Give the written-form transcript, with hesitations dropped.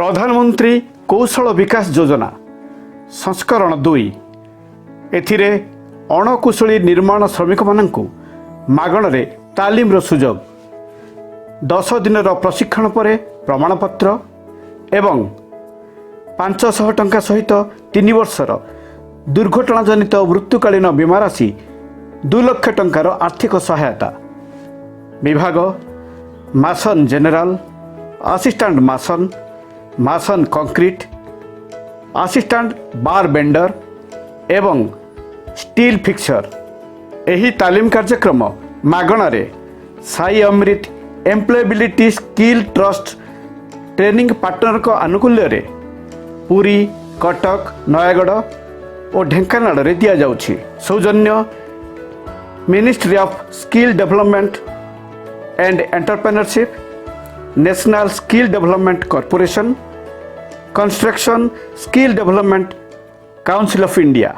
ପ୍ରଧାନମନ୍ତ୍ରୀ କୌଶଳ ବିକାଶ ଯୋଜନା ସଂସ୍କରଣ 2। ଏଥିରେ ଅଣକୁଶଳୀ ନିର୍ମାଣ ଶ୍ରମିକମାନଙ୍କୁ ମାଗଣାରେ ତାଲିମର ସୁଯୋଗ, 10 ଦିନର ପ୍ରଶିକ୍ଷଣ ପରେ ପ୍ରମାଣପତ୍ର ଏବଂ 500 ଟଙ୍କା ସହିତ 3 ବର୍ଷର ଦୁର୍ଘଟଣାଜନିତ ମୃତ୍ୟୁକାଳୀନ ବୀମା ରାଶି 2 ଲକ୍ଷ ଟଙ୍କାର ଆର୍ଥିକ ସହାୟତା। ବିଭାଗ: mason general, assistant mason, mason concrete, assistant bar bender ଏବଂ ଷ୍ଟିଲ୍ ଫିକ୍ସର। ଏହି ତାଲିମ କାର୍ଯ୍ୟକ୍ରମ ମାଗଣାରେ ସାଇ ଅମୃତ ଏମ୍ପ୍ଲୟବିଲିଟି ସ୍କିଲ୍ ଟ୍ରଷ୍ଟ ଟ୍ରେନିଂ ପାର୍ଟନରଙ୍କ ଆନୁକୂଲ୍ୟରେ ପୁରୀ, କଟକ, ନୟାଗଡ଼ ଓ ଢେଙ୍କାନାଳରେ ଦିଆଯାଉଛି। ସୌଜନ୍ୟ Ministry of Skill Development and Entrepreneurship, National Skill Development Corporation, Construction Skill Development Council of India.